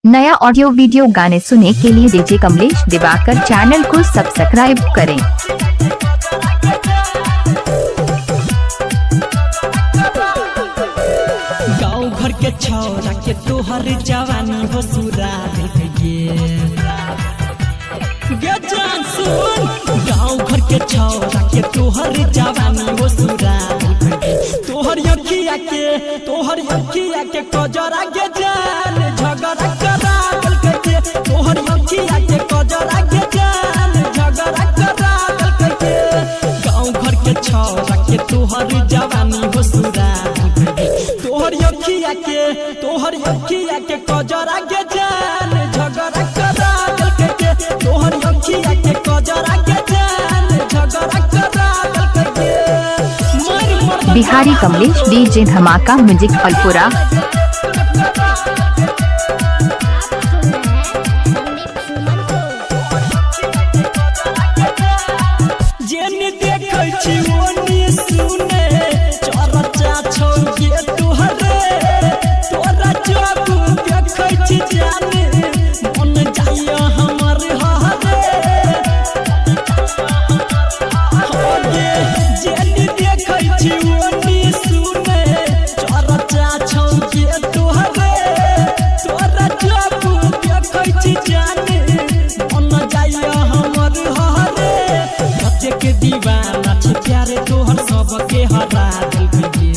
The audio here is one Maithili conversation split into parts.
नया ऑडियो वीडियो गाने सुनने के लिए डीजे कमलेश दिवाकर चैनल को सब्सक्राइब करें। गाँव घर के छौरा के तोहर जवानी हो सुरा गे गे जान सुन। गाँव घर के छौरा के तोहर जवानी हो सुरा तोहर अखिया के, तोहर अखिया के कजरा गे जान झगड़ा करा के, तोहर अखिया के कजरा गे जान झगड़ा करा के। गाँव घर के छौरा के तोहर जवानी हो सुरा तोहर अखिया के, तोहर अखिया के कजरा गे जान झगड़ा करा के, तोहर अखिया के कजरा गे जान झगड़ा करा के। बिहारी कमलेश डीजे धमाका म्यूजिक फलपुरा। जेनी देखै छी ओनी सुने चरचा छौ गे तोहरे, तोरा जब देखै छी जाने मन जाइया हमर हरे। हो गे जेनी देखै छी ओनी सुने चरचा छौ गे तोहरे, तोरा जब देखै छी जाने मन जाइया हमर हरे। जतेक दीवाना छै प्यारे तोहर सबके हरा देलकै,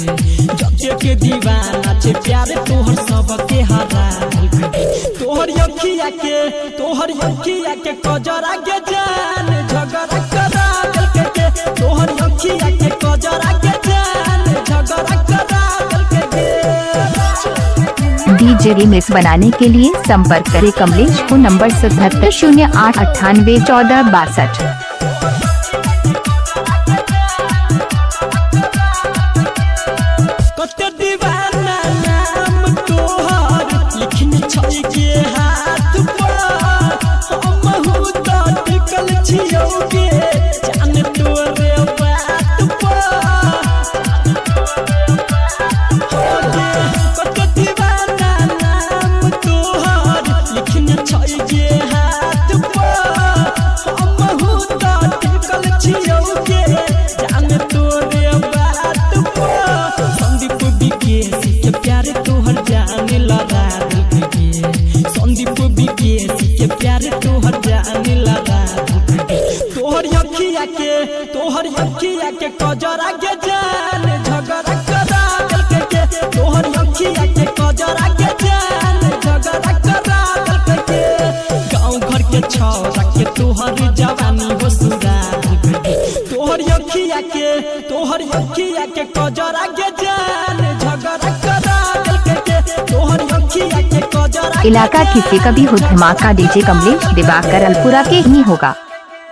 जतेक दीवाना छै प्यारे तोहर सबके हरा देलकै। तोहर अखिया के, तोहर अखिया के कजरा गे जान झगड़ा करा देलकै, तोहर अखिया के कजरा गे जान झगड़ा करा देलकै। डीजे रिमिक्स बनाने के लिए संपर्क करें कमलेश को नंबर 77 08 98 14 62। कते दीवाना नाम तोहर लिखने छै के हाथ पर, हमहू तऽ टिकल छियौ गे जान तोरे बात पर। हो गे कते दीवाना नाम तोहर लिखने छै के हाथ पर, हमहू तऽ टिकल छियौ गे जान तोरे बात पर। संदीप विकेश के प्यार तोहर जान लड़ा देलकै, संदीप विकेश के प्यार तोहर जान लड़ा देलकै। तोहर अखिया के, तोहर अखिया के कजरा गे जान झगड़ा करा देलकै, तोहर अखिया के कजरा गे जान झगड़ा करा देलकै। गाँव घर के छौरा के तोहर जवानी हो सुरा देलकै, तोहर अखिया के, तोहर अखिया के कजरा गे जान झगड़ा करा देलकै, तोहर अखिया के कजरा इलाका किसी का भी हो धमाका डीजे कमलेश दिवाकर अलपुरा के ही होगा।